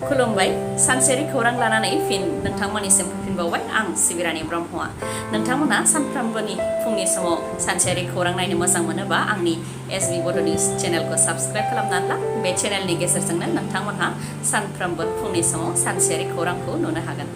खुलुमबाय सानसेरि खौरां लानानै फिन नोंथांमोननिसिम फैफिनबावबाय आं सिबिरानि ब्रह्मआ नोंथांमोना सानफ्रोमबोनि फुंनि समाव सानसेरि खौरां नायनो मोजां मोनोबा आंनि एसबि बड' निउस चेनेलखौ साबस्क्राइब खालामनानै ला बे चेनेलनि गेजेरजोंनो नोंथांमोनहा सानफ्रोमबो फुंनि समाव सानसेरि खौरांखौ नुनो हागोन।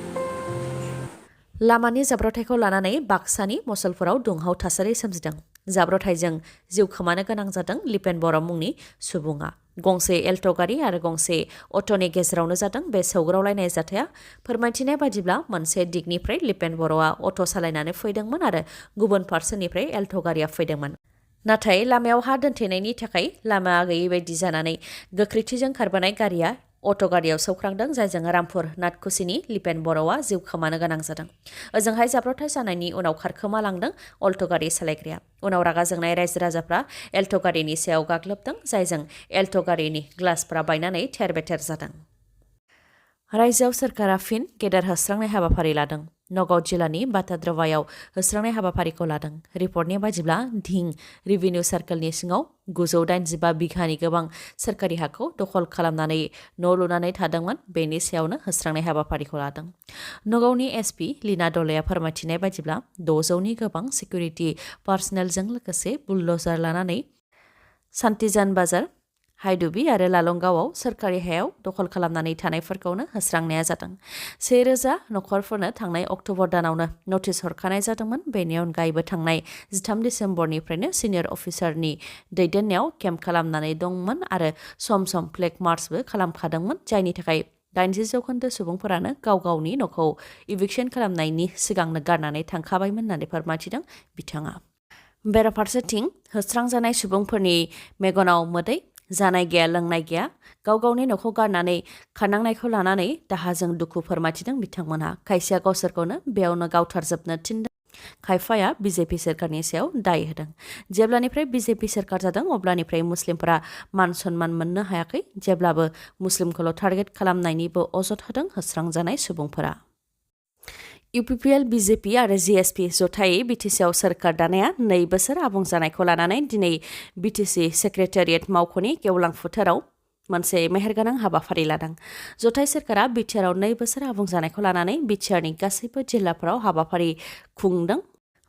लामानि जाब्रथायखौ लानानै बाक्सानि मसलपुराव दुंहाव थासारि सोमजिदों। जाब्रथायजों जिउ खोमानो गोनां जादों लिपेन बर' मुंनि सुबुङा। गंसे एल्ट' गारि आरो गंसे अट'नि गेजेरावनो जादों बे सौग्रावलायनाय जाथाया। फोरमायथिनाय बादिब्ला मोनसे दिगनिफ्राय लिपेन बर'आ अट' सालायनानै फैदोंमोन आरो गुबुन फारसेनिफ्राय एल्ट' गारिया फैदोंमोन। नाथाय लामायाव हा दोनथेनायनि थाखाय लामा गैयै बायदि जानानै गोख्रैथिजों खारबोनाय गारिया अट' गारियाव सौख्रांदों, जायजों रामपुर नाथकुसिनि लिपेन बर'आ जिउ खोमानो गोनां जादों। ओजोंहाय जाब्रथाय जानायनि उनाव खारखोमा लांदों अल्ट' गारि सालायग्राया। उनाव रागा जोंनाय रायजो राजाफ्रा एल्ट' गारिनि सायाव गाग्लोबदों, जायजों एल्ट' गारिनि ग्लासफोरा बायनानै थेर बेथेर जादों। रायजोआव सोरखारा फिन गेदेर होस्रांनाय हाबाफारि लादों। नगाव जिल्लानि बाटाद्रवायाव होस्रांनाय हाबाफारिखौ लादों। रिपर्टनि बादिब्ला धिं रेभिनिउ सार्कलनि सिङाव 985 बिघानि गोबां सोरखारि हाखौ दखल खालामनानै न' लुनानै थादोंमोन। बेनि सायावनो होस्रांनाय हाबाफारिखौ लादों। नगावनि एसपि लीना दलाया फोरमायथिनाय बादिब्ला 600नि गोबां सिकिउरिटि पार्सनेलजों लोगोसे बुलडजार लानानै सान्तिजान बाजार, हाइदुबि आरो लालंगावआव सोरखारि हायाव दखल खालामनानै थानायफोरखौनो होस्रांनाया जादों। 1000 नखरफोरनो थांनाय अक्ट'बर दानावनो नटिस हरखानाय जादोंमोन। बेनि अनगायैबो थांनाय 13 डिसेम्बरनिफ्रायनो सिनियर अफिसारनि दैदेननायाव केम्प खालामनानै दंमोन आरो सम सम फ्लेग मार्चबो खालामखादोंमोन, जायनि थाखाय 80% सुबुंफोरानो गाव गावनि न'खौ इभिक्सन खालामनायनि सिगांनो गारनानै थांखाबायमोन होननानै फोरमायथिदों बिथाङा। बेराफारसेथिं होस्रांजानाय सुबुंफोरनि मेगनाव मोदै, जानाय गैया लोंनाय गैया, गाव गावनि न'खौ गारनानै खारनांनायखौ लानानै दाहाजों दुखु फोरमायथिदों बिथांमोनहा। खायसेया गावसोरखौनो बेयावनो गावथारजोबनो थिनदों, खायफाया बिजेपि सोरखारनि सायाव दाय होदों। जेब्लानिफ्राय बिजेपि सोरखार जादों अब्लानिफ्राय मुस्लिमफोरा मान सन्मान मोननो हायाखै, जेब्लाबो मुस्लिमखौल' टार्गेट खालामनायनिबो अजद होदों होस्रांजानाय सुबुंफोरा। इउपिपिएल, बिजेपि आरो जिएसपि जथायै बिटिसिआव सोरखार दानाया 2 बोसोर आबुं जानायखौ लानानै दिनै बिटिसि सेक्रेटारियेट मावख'नि गेवलां फोथाराव मोनसे मेहेरगोनां हाबाफारि लादों। जथाय सोरखारा बिटिआरआव 2 बोसोर आबुं जानायखौ लानानै बिटिआरनि गासैबो जिल्लाफोराव हाबाफारि खुंदों।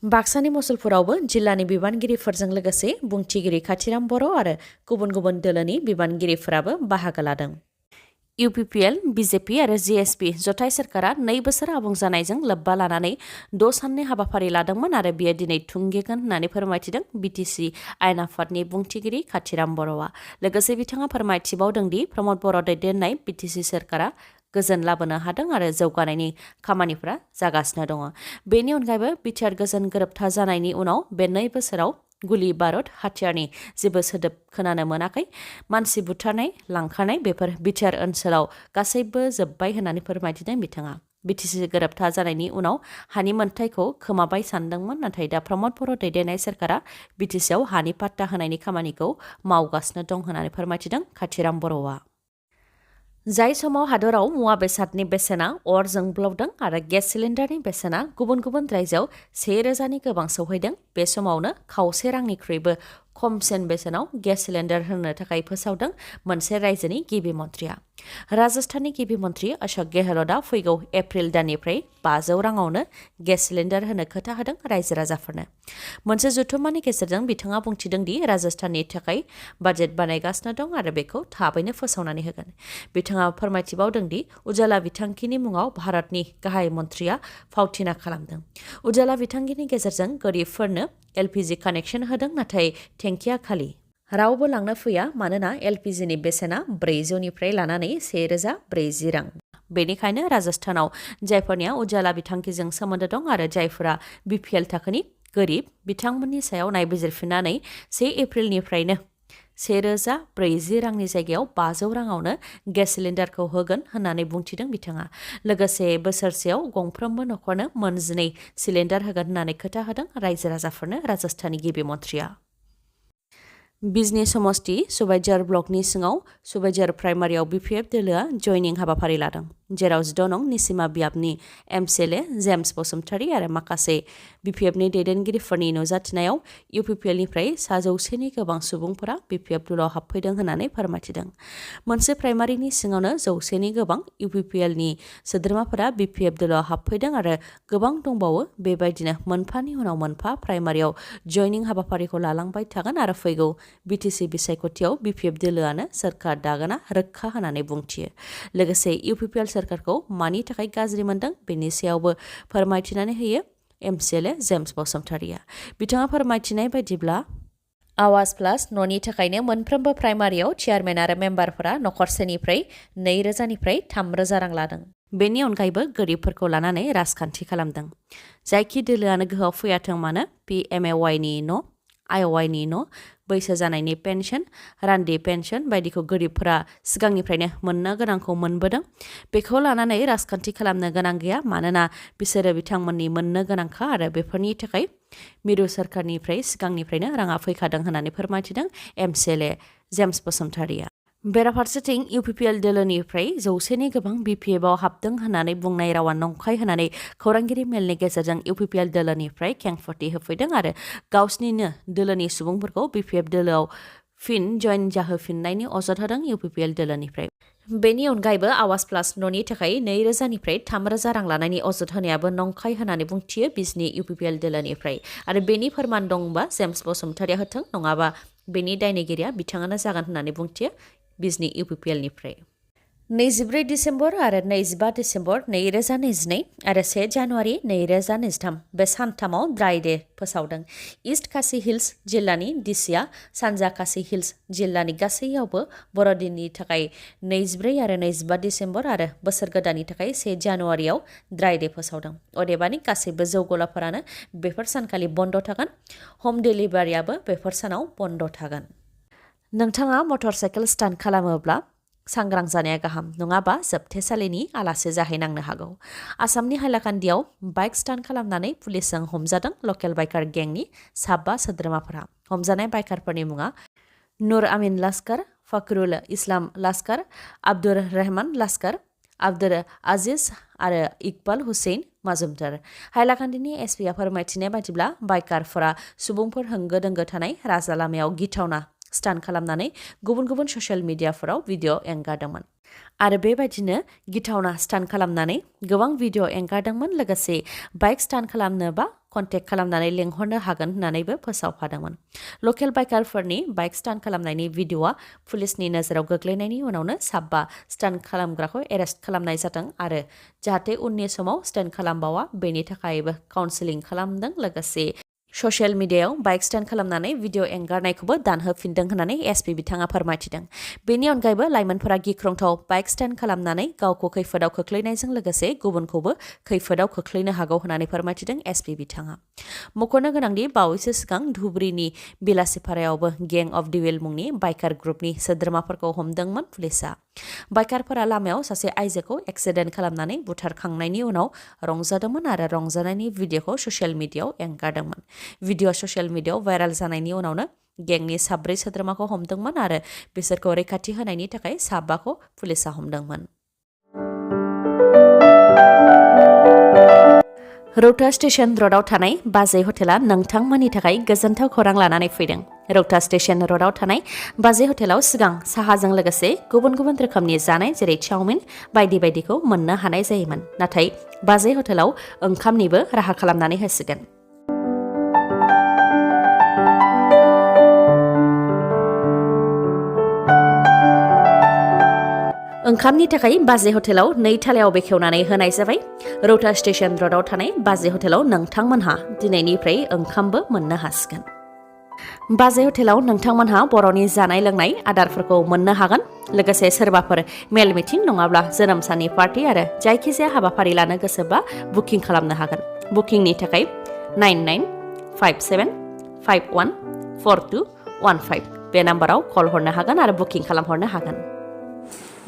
बाक्सानि मसलपुरावबो जिल्लानि बिबानगिरिफोरजों लोगोसे बुंथिगिरि खाथिराम बर' आरो गुबुन गुबुन दोलोनि बिबानगिरिफोराबो बाहागो लादों। इउपिपिएल, बिजेपि आरो जिएसपि जथाय सोरखारा 2 बोसोर आबुं जानायजों लोब्बा लानानै 6 साननि हाबाफारि लादोंमोन आरो बेयो दिनै थुंगेगोन होननानै फोरमायथिदों बिटिसि आयेन आफादनि बुंथिगिरि खाथिराम बर'आ। लोगोसे बिथाङा फोरमायथिबावदों दि प्रमद बर' दैदेननाय बिटिसि सोरखारा गोजोन लाबोनो हादों आरो जौगानायनि खामानिफोरा जागासिनो दङ। बेनि अनगायैबो बिटिआर गोजोन गोरोबथा जानायनि उनाव बे 2 बोसोराव गुलि बारुद हाथियारनि जेबो सोदोब खोनानो मोनाखै। मानसि बुथारनाय, लांखारनाय बेफोर बिटिआर ओनसोलाव गासैबो जोब्बाय होननानै फोरमायथिदों बिथाङा। बिटिसि गोरोबथा जानायनि उनाव हानि मोनथायखौ खोमाबाय सानदोंमोन, नाथाय दा प्रमद बर' दैदेननाय सोरखारा बिटिसिआव हानि पाट्टा होनायनि खामानिखौ मावगासिनो दं होननानै फोरमायथिदों खाथिराम बर'आ। जाय समाव हादराव मुवा बेसादनि बेसेना अर जोंब्लावदों आरो गेस सिलिन्डारनि बेसेना गुबुन गुबुन रायजोआव 1000नि गोबां सौहैदों, बे समावनो खावसे रांनिख्रुइबो खमसिन बेसेनाव गेस सिलिन्डार होनो थाखाय फोसावदों मोनसे रायजोनि गिबि मन्थ्रिया। राजस्थाननि गिबि मन्थ्रि अशोक गेहलतआ फैगौ एप्रिल दाननिफ्राय 500 राङावनो गेस सिलिन्डार होनो खोथा होदों रायजो राजाफोरनो। मोनसे जथुम्मानि गेजेरजों बिथाङा बुंथिदों दि राजस्थाननि थाखाय बाजेट बानायगासिनो दं आरो बेखौ थाबैनो फोसावनानै होगोन। बिथाङा फोरमायथिबावदों दि उजाला बिथांखिनि मुङाव भारतनि गाहाय मन्थ्रिया फावथिना खालामदों। उजाला बिथांखिनि गेजेरजों गोरिबफोरनो एलपिजि कानेक्सन होदों, नाथाय टेंकिया खालि। रावबो लांनो फैया मानोना एलपिजिनि बेसेना 400निफ्राय लानानै 1040 रां। बेनिखायनो राजस्थानाव जायफोरनिया उजाला बिथांखिजों सोमोन्दो दं आरो जायफोरा बिपिएल थाखोनि गोरिब, बिथांमोननि सायाव नायबिजिरफिननानै 1 एप्रिलनिफ्रायनो 1040 रांनि जायगायाव 500 राङावनो गेस सिलिन्डारखौ होगोन होननानै बुंथिदों बिथाङा। लोगोसे बोसोरसेयाव गंफ्रोमबो नखरनो 12 सिलिन्डार होगोन होननानै खोथा होदों रायजो राजाफोरनो राजस्थाननि गिबि मन्थ्रिया। बिजनी समष्टि सुबाइझार ब्लकनि सिङाव सुबाइझार प्राइमारियाव बिपिएफ दोलोआ जयनिं हाबाफारि लादों। जेराव 6 नं निसिमा बियाबनि एमसिएलए जेम्स बसुमतारी आरो माखासे बिपिएफनि दैदेनगिरिफोरनि नुजाथिनायाव इउपिपिएलनिफ्राय 100नि गोबां सुबुंफोरा बिपिएफ दलाव हाबफैदों होननानै फोरमायथिदों। मोनसे प्राइमारिनि सिङावनो 100नि गोबां इउपिपिएलनि सोद्रोमाफोरा बिपिएफ दलाव हाबफैदों आरो गोबां दंबावो। बेबायदिनो मोनफानि उनाव मोनफा प्राइमारियाव जयनिं हाबाफारिखौ लालांबाय थागोन आरो फैगौ बिटिसि बिसायख'थियाव बिपिएफ दोलोआनो सोरखार दागोना रोखा होननानै बुंथियो। लोगोसे इउपिपिएल सोरखारखौ मानि थाखाय गाज्रि मोनदों बेनि सायावबो फोरमायथिनानै होयो एमसिएलए जेम्स बसुमतारीया। बिथाङा फोरमायथिनाय बायदिब्ला आवाज प्लास न'नि थाखायनो मोनफ्रोमबो प्राइमारियाव चेयारमेन आरो मेम्बारफोरा नखरसेनिफ्राय 2,000निफ्राय 3,000 रां लादों। बेनि अनगायैबो गोरिबफोरखौ लानानै राजखान्थि खालामदों। जायखि दोलोआनो गोहोआव फैयाथों मानो पिएमएवाइनि न', आइअवाइनि न', बैसो जानायनि पेन्सन, रान्दि पेन्सन बायदिखौ गोरिबफोरा सिगांनिफ्रायनो मोननो गोनांखौ मोनबोदों। बेखौ लानानै राजखान्थि खालामनो गोनां गैया मानोना बिसोरो बिथांमोननि मोननो गोनांखा आरो बेफोरनि थाखाय मिरु सोरखारनिफ्राय सिगांनिफ्रायनो राङा फैखादों होननानै फोरमायथिदों एमसिएलए जेम्स बसुमतारीया। बेराफारसेथिं इउपिपिएल दोलोनिफ्राय 100नि गोबां बिपिएफआव हाबदों होननानै बुंनाय रावा नंखाय होननानै खौरांगिरि मेलनि गेजेरजों इउपिपिएल दोलोनिफ्राय खेंफोरथि होफैदों आरो गावसिनिनो दोलोनि सुबुंफोरखौ बिपिएफ दोलोआव फिन जइन जाहोफिननायनि अजद होदों इउपिपिएल दोलोनिफ्राय। बेनि अनगायैबो आवाज प्लास न'नि थाखाय 2,000निफ्राय 3,000 रां लानायनि अजद होनायाबो नंखाय होननानै बुंथियो बिजनि इउपिपिएल दोलोनिफ्राय। आरो बेनि फोरमान दंबा जेम्स बसुमतारीया होथों नङाबा बेनि दायनिगिरिया बिथाङानो जागोन होननानै बुंथियो बिजनि इउपिपिएलनिफ्राय। 24 डिसेम्बर आरो 25 डिसेम्बर 2022 आरो 1 जानुवारि 2023 बे सानथामाव ड्राइ डे फोसावदों। इस्ट खासि हिल्स जिल्लानि डिसिआ सानजा खासि हिल्स जिल्लानि गासैयावबो बर'दिननि थाखाय 24 आरो 25 डिसेम्बर आरो बोसोर गोदाननि थाखाय 1 जानुवारियाव ड्राइ डे फोसावदों। अदेबानि गासैबो जौ गलाफोरानो बेफोर सानखालि बन्द थागोन। हम डेलिभारियाबो बेफोर सानाव बन्द थागोन। नोंथाङा मटर साइकेल स्टान्ट खालामोब्ला सांग्रां जानाया गाहाम नङाबा जोबथेसालिनि आलासि जाहैनांनो हागौ। आसामनि हाइलाकान्दियाव बाइक स्टान्ट खालामनानै पुलिसजों हमजादों लकेल बाइकार गेंनि 5 सोद्रोमाफोरा। हमजानाय बाइकारफोरनि मुङा नुर आमिन लास्कार, फखरुल इस्लाम लास्कार, आब्दुर रहमान लास्कार, आब्दुर आजिज आरो इकबाल हुसैन माजुमदार। हाइलाकान्दिनि एसपिआ फोरमायथिनाय बायदिब्ला बाइकारफोरा सुबुंफोर होंगो दोंगो थानाय राजा लामायाव गिथावना स्टान्ट खालामनानै गुबुन गुबुन ससियेल मिडियाफोराव भिडिअ एंगारदोंमोन आरो बेबायदिनो गिथावना स्टान्ट खालामनानै गोबां भिडिअ एंगारदोंमोन। लोगोसे बाइक स्टान्ट खालामनोबा कन्टेक्ट खालामनानै लेंहरनो हागोन होननानैबो फोसावफादोंमोन। लकेल बाइकारफोरनि बाइक स्टान्ट खालामनायनि भिडिअआ पुलिसनि नोजोराव गोग्लैनायनि उनावनो 5 स्टान्ट खालामग्राखौ एरेस्ट खालामनाय जादों आरो जाहाथे उननि समाव स्टान्ट खालामबावा बेनि थाखायबो काउन्सिलिं खालामदों। लोगोसे ससियेल मिडियायाव बाइक स्टान्ट खालामनानै भिडिअ एंगारनायखौबो दानहोफिनदों होननानै एसपि बिथाङा फोरमायथिदों। बेनि अनगायैबो लाइमोनफोरा गिख्रंथाव बाइक स्टान्ट खालामनानै गावखौ खैफोदाव खोख्लैनायजों लोगोसे गुबुनखौबो खैफोदाव खोख्लैनो हागौ होननानै फोरमायथिदों एसपि बिथाङा। मख'नो गोनांदि बावैसो सिगां धुबुरीनि बेलासिपारायावबो गें अफ डिविल मुंनि बाइकार ग्रुपनि सोद्रोमाफोरखौ हमदोंमोन पुलिसआ। बाइकारफोरा लामायाव सासे आइजोखौ एक्सिडेन्ट खालामनानै बुथारखांनायनि उनाव रंजादोंमोन आरो रंजानायनि भिडिअखौ ससियेल मिडियायाव एंगारदोंमोन। भिडिअ ससियेल मिडियायाव भाइरेल जानायनि उनावनो गेंनि 4 सोद्रोमाखौ हमदोंमोन आरो बिसोरखौ रैखाथि होनायनि थाखाय 5खौ पुलिसआ हमदोंमोन। रौता स्टेशन र'डआव थानाय बाजै हटेला नोंथांमोननि थाखाय गोजोनथाव खौरां लानानै फैदों। रौता स्टेशन र'डआव थानाय बाजै हटेलाव सिगां साहाजों लोगोसे गुबुन गुबुन रोखोमनि जानाय जेरै चाउमिन बायदि बायदिखौ मोननो हानाय जायोमोन। नाथाय बाजै हटेलाव ओंखामनिबो राहा खालामनानै होसिगोन। ओंखामनि थाखाय बाजै हटेलाव 2 थालायाव बेखेवनानै होनाय जाबाय। रौता स्टेशन र'डआव थानाय बाजै हटेलाव नोंथांमोनहा दिनैनिफ्राय ओंखामबो मोननो हासिगोन। बाजै हटेलाव नोंथांमोनहा बर'नि जानाय लोंनाय आदारफोरखौ मोननो हागोन। लोगोसे सोरबाफोर मेल मिटिं नङाब्ला जोनोम साननि पार्टि आरो जायखिजाया हाबाफारि लानो गोसोबा बुकिं खालामनो हागोन। बुकिंनि थाखाय 9957514215 बे नाम्बाराव कल हरनो हागोन आरो बुकिं खालामहरनो हागोन।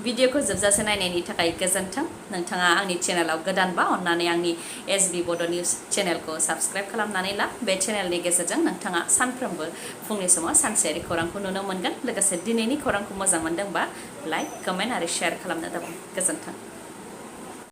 भिडिअखौ जोबजासे नायनायनि थाखाय गोजोन्थों। नोंथाङा आंनि चेनेलाव गोदानबा अन्नानै आंनि एसबि बड' निउस चेनेलखौ साबस्क्राइब खालामनानै ला। बे चेनेलनि गेजेरजों नोंथाङा सानफ्रोमबो फुंनि समाव सानसेयारि खौरांखौ नुनो मोनगोन। लोगोसे दिनैनि खौरांखौ मोजां मोनदोंबा लाइक, कमेन्ट आरो शेयार खालामनो दाबाव। गोजोन्थों।